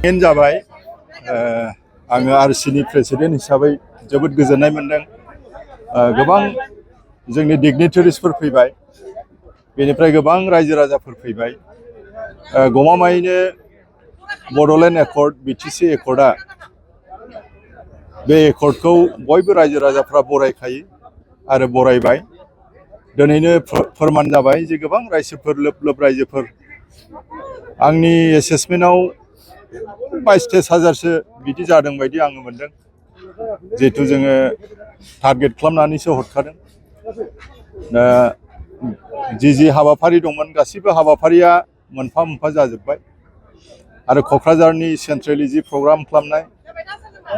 जाबाय आङो आरसिनि प्रेसिडेन्ट हिसाबै जोबोद गोजोननाय मोनदों। गोबां जोंनि डिगनिटारिसफोर फैबाय, बेनिफ्राय गोबां रायजो राजाफोर फैबाय। गमामायैनो बड'लेण्ड एकर्ड बिटिसि एकर्डआ बे एकर्डखौ बयबो रायजो राजाफ्रा बरायखायो आरो बरायबाय। दिनैनो फोरमान जाबाय जे गोबां रायजोफोर लोब लोब रायजोफोर आंनि एसेसमेन्टआव 22,000सो बिदि जादों बायदि आङो मोनदों। जिहेतु जोङो टारगेट खालामनानैसो हरखादों। दा जि हाबाफारि दंमोन गासिबो हाबाफारिया मोनफा मोनफा जाजोब्बाय आरो क'क्राझारनि सेन्ट्रेलि जि प्रग्राम खालामनाय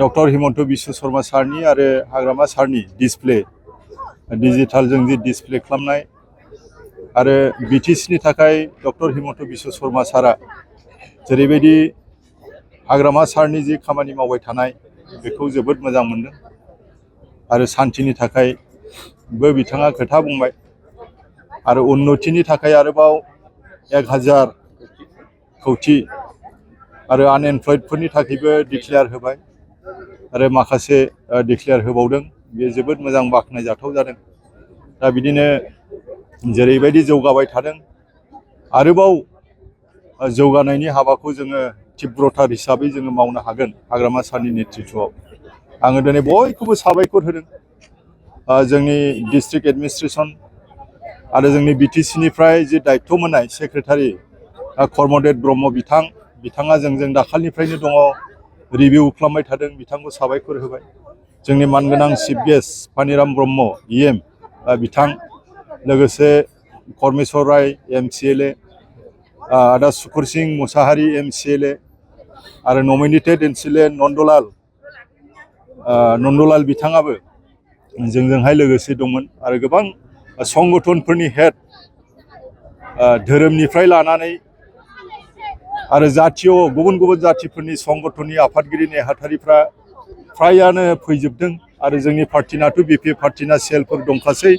डक्टर हिमन्त बिश्व शर्मा सारनि आरो हाग्रामा सारनि डिसप्ले डिजिटेलजों जि डिसप्ले खालामनाय आरो बिटिसिनि थाखाय डक्टर हिमन्त बिश्व शर्मा सारा जेरैबायदि हाग्रामा सारनि जि खामानि मावबाय थानाय बेखौ जोबोद मोजां मोनदों आरो सान्थिनि थाखायबो बिथाङा खोथा बुंबाय आरो उन्नतिनि थाखाय आरोबाव 1,000 कौटि आरो आनएमप्लयडफोरनि थाखायबो डिक्लेयार होबाय आरो माखासे डिक्लेयार होबावदों। बेयो जोबोद मोजां बाख्नायजाथाव जादों। दा बिदिनो जेरैबायदि जौगाबाय थादों आरोबाव जौगानायनि हाबाखौ जोङो तीव्रतार हिसाबै जोङो मावनो हागोन हाग्रामा सारनि नेतृत्वआव। आङो दिनै बयखौबो साबायखर होदों। जोंनि डिस्ट्रिक्ट एडमिनिस्ट्रेसन आरो जोंनि बिटिसिनिफ्राय जि दायित्व मोननाय सेक्रेटारि कर्मदेब ब्रह्म बिथाङा जोंजों दाखालिनिफ्रायनो दङ, रिभिउ खालामबाय थादों, बिथांखौ साबायखर होबाय। जोंनि मानगोनां chief guest Paniram Brahma EM बिथां, लोगोसे करमेश्वर राय MCLA, आदा सुकुर सिंह मुसाहारि MCLA आरो नमिनेटेड MCLA नन्दलाल बिथाङाबो जोंजोंहाय लोगोसे दंमोन आरो गोबां संगठनफोरनि हेड धोरोमनिफ्राय लानानै आरो जातीय गुबुन गुबुन जातिफोरनि संगठननि आफादगिरि नेहाथारिफ्रा फ्रायानो फैजोबदों आरो जोंनि पार्टिनाथ' BP पार्टिना सेलफोर दंखासै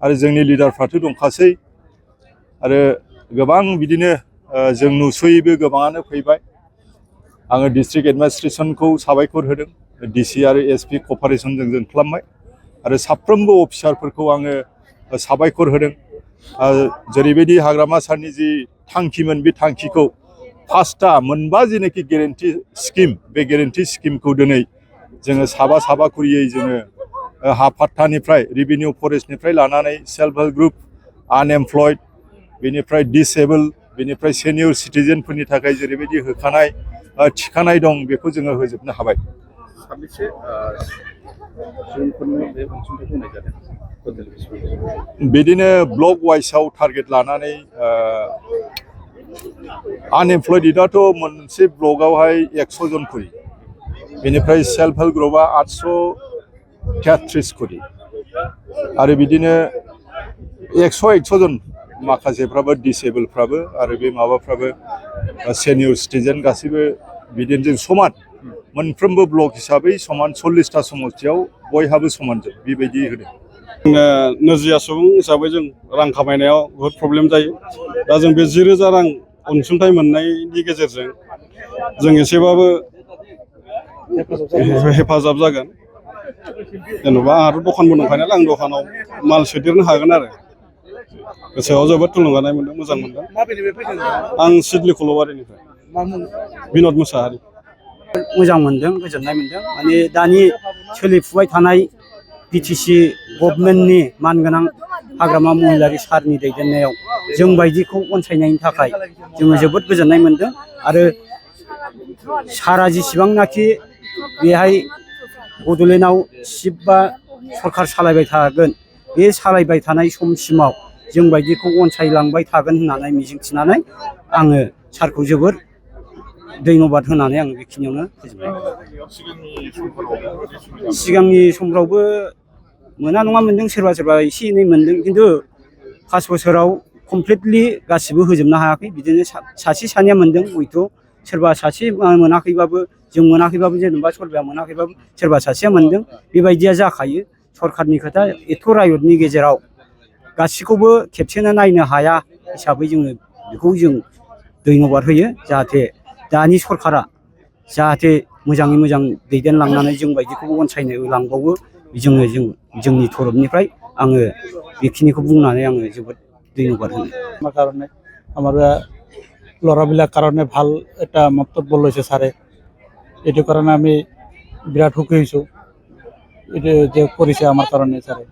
आरो जोंनि लिडारफ्राथ' दंखासै आरो गोबां बिदिनो जों नुस'यैबो गोबाङानो फैबाय। आङो डिस्ट्रिक्ट एडमिनिस्ट्रेसनखौ साबायखर होदों। DC आरो SP कपारेसनजों जों खालामबाय आरो साफ्रोमबो अफिसारफोरखौ आङो साबायखर होदों। जेरैबायदि हाग्रामा सारनि जि थांखिमोन बे थांखिखौ फार्स्टआ मोनबा जेनाखि गेरेन्टि स्किम, बे गेरेन्टि स्किमखौ दिनै जोङो साबा खुरियै जोङो हा पाट्टानिफ्राय रेभिनिउ फरेस्टनिफ्राय लानानै सेल्फ हेल्प ग्रुप, आनएमप्लयड, बेनिफ्राय डिसेबल, बेनिफ्राय सेनियर सिटिजेनफोरनि थाखाय जेरैबायदि होखानाय थिखानाय दं बेखौ जोङो होजोबनो हाबाय। बिदिनो ब्लक वाइसआव टारगेट लानानै आनएमप्लयडआथ' मोनसे ब्लकआवहाय 100 जन खरि, बेनिफ्राय सेल्फ हेल्प ग्रुपआ 833 खरि आरो बिदिनो 100 जन माखासेफ्राबो डिसेबलफ्राबो आरो बे माबाफ्राबो सेनियर सिटिजेन गासैबो बिदिनो जों समान मोनफ्रोमबो ब्लक हिसाबै समान 40टा समस्थियाव बयहाबो समानजोब बेबायदि होदों। नोरजिया सुबुं हिसाबै जों रां खामायनायाव बहुद प्रब्लेम जायो। दा जों बे 10,000 रां अनसुंथाइ मोननायनि गेजेरजों जों एसेबाबो हेफाजाब जागोन। जेनेबा आंहाथ' दखानबो दंखायो नालाय आं दखानाव माल सोदेरनो हागोन आरो गोसोआव जोबोद थुलुंगानाय मोनदों, मोजां मोनदों। आं सिडली खल'बारिनिफ्राय बिनद मुसाहारि। मोजां मोनदों, गोजोननाय मोनदों। माने दानि सोलिफुबाय थानाय BTC गभर्नमेन्टनि मानगोनां हाग्रामा महिलारि सारनि दैदेननायाव जों बायदिखौ अनसायनायनि थाखाय जोङो जोबोद गोजोननाय मोनदों आरो सारा जेसेबांनाखि बेहाय बड'लेण्डआव चिफ बा सरखार सालायबाय थागोन, बे सालायबाय थानाय समसिमाव जों बायदिखौ अनसायलांबाय थागोन होननानै मिजिंथिनानै आङो सारखौ जोबोद धन्यबाद होनानै आं बेखिनियावनो फोजोबबाय। सिगांनि समफ्रावबो मोना नङा मोनदों, सोरबा एसे एनै मोनदों, खिन्थु 5 बोसोराव कमप्लिटलि गासिबो होजोबनो हायाखै। बिदिनो सासे सानैया मोनदों, हयथ' सोरबा सासे मोनाखैबाबो, जों मोनाखैबाबो, जेनेबा सोरबाया मोनाखैबाबो सोरबा सासेया मोनदों। बेबायदिया जाखायो। सरखारनि खोथा, एथ' रायतनि गेजेराव गासिखौबो खेबसेनो नायनो हाया हिसाबै जोङो बेखौ जों धन्यबाद होयो। जाहाथे दानि सरखारा जाहाथे मोजाङै मोजां दैदेनलांनानै जों बायदिखौबो अनसायनो लांबावो जोंनि थरफनिफ्राय आङो बेखिनिखौ बुंनानै आङो जोबोद ধন্যবাদ होनो আমার কারণে আমার ল'ৰাবিলাক কাৰণে ভাল এটা মন্তব্য লৈছে ছাৰে এইটো কাৰণে আমি বিৰাট সুখী হৈছোঁ এইটো যে কৰিছে আমাৰ কাৰণে ছাৰে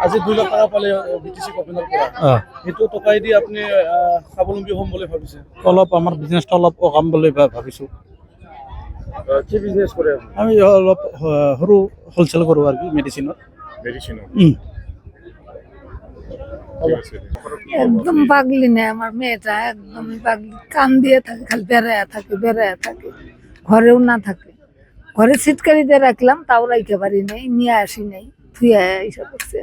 আজি 2 লাখ টকা পালে বিটিসি গভৰ্ণৰ পৰা সেইটো টকাই দি আপুনি স্বাৱলম্বী হ'ম বুলি ভাবিছে অলপ আমাৰ বিজনেছটো অলপ অকাম বুলি ভাবিছোঁ কি বিজনেছ কৰে আপুনি আমি অলপ সৰু হোলচেল কৰোঁ আৰু কি মেডিচিনৰ একদম পাগলি না আমার মেয়েটা একদমই পাগলি কান দিয়ে থাকে খালি বেড়ায় থাকে ঘরেও না থাকে ঘরে সিটকারিতে রাখলাম তাও রাইতে পারি নাই নিয়ে আসি নাই থুয়ে এসে করছে